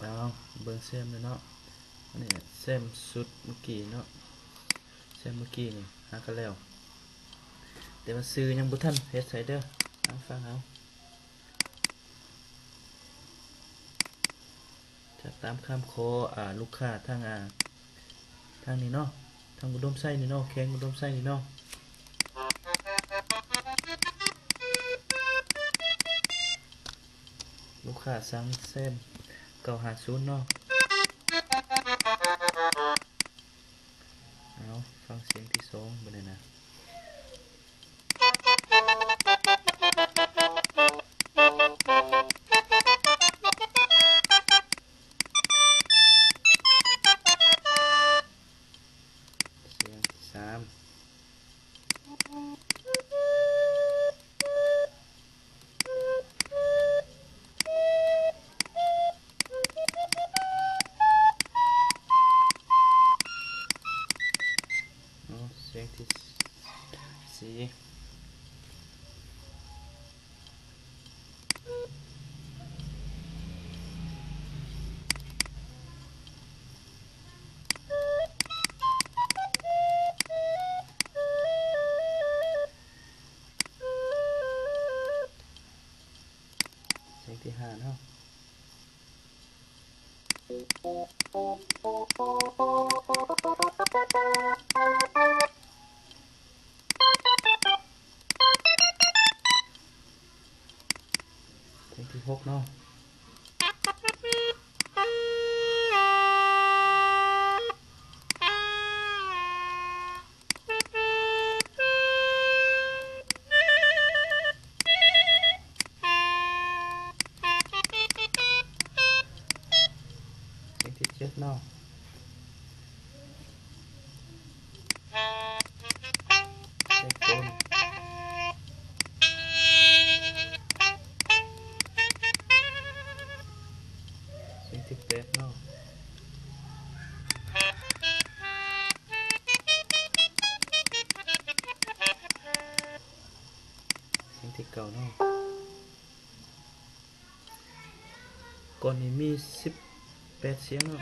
ເອົາ ເບິ່ງແຊມເດີເນາະ. ອັນນີ້ແຊມຊຸດເມື່ອກີ້ເນາະ, ແຊມເມື່ອກີ້ນີ້ຫາກັນແລ້ວ ແຕ່ວ່າຊື່ຍັງບໍ່ທັນເຮັດໃສ່ເດີ. ເອົາ ຟັງເອົາ. ຈະຕາມຄຳຂໍ ອາ ລູກຄ້າທາງ ອາ ທາງນີ້ເນາະ, ທາງອຸດົມໄຊນີ້ເນາະ, ແຂວງອຸດົມໄຊນີ້ເນາະ. ລູກຄ້າສັ່ງແຊມເກົ້າຫ້າສູນເນາະ. ເອົາ ຟັງສຽງທີສອງບາດນີ້ນະ. ສຽງທີສາມ. ເນາະ ສຽງທີສີ່. ສຽງທີຫ້າເນາະ. ສຽງທີຫົກເນາະ. ສຽງທີເຈັດເນາະ. ສຽງກົນ. ສຽງທີແປດເນາະ. ສຽງທີເກົ້າເນາະ. ກ່ອນນີ້ມີສິບແປດສຽງເນາະ.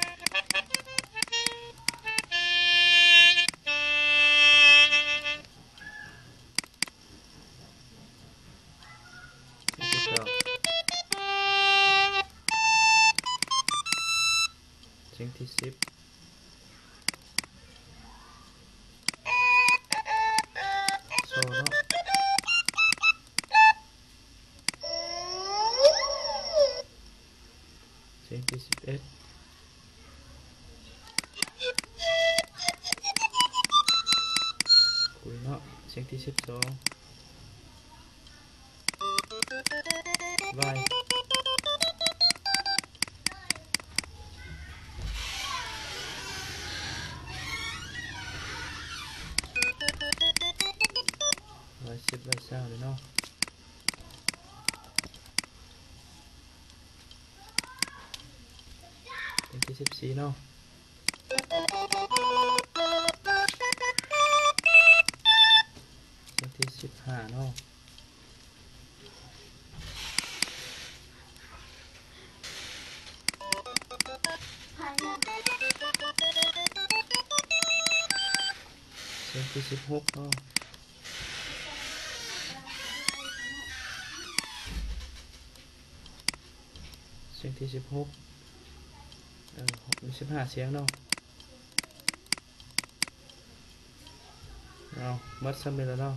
ສຽງທີເກົ້າ. ສຽງທີສິບ. ໂຊເນາະ. ສຽງທີສິບເອັດ. ຄຸຍເນາະ. ສຽງທີສິບສອງ. ວາຍ. ວາຍສິບ ວາຍຊາວເລີຍເນາະ. ສຽງທີສິບສີ່ເນາະ. ສຽງທີສິບຫ້າເນາະ. ສຽງທີສິບຫົກເນາະ. ສຽງທີສິບຫົກ. ເອີ ມີສິບຫ້າສຽງເນາະ. ເອົາ ໝົດສ່ຳນີ້ແຫຼະເນາະ.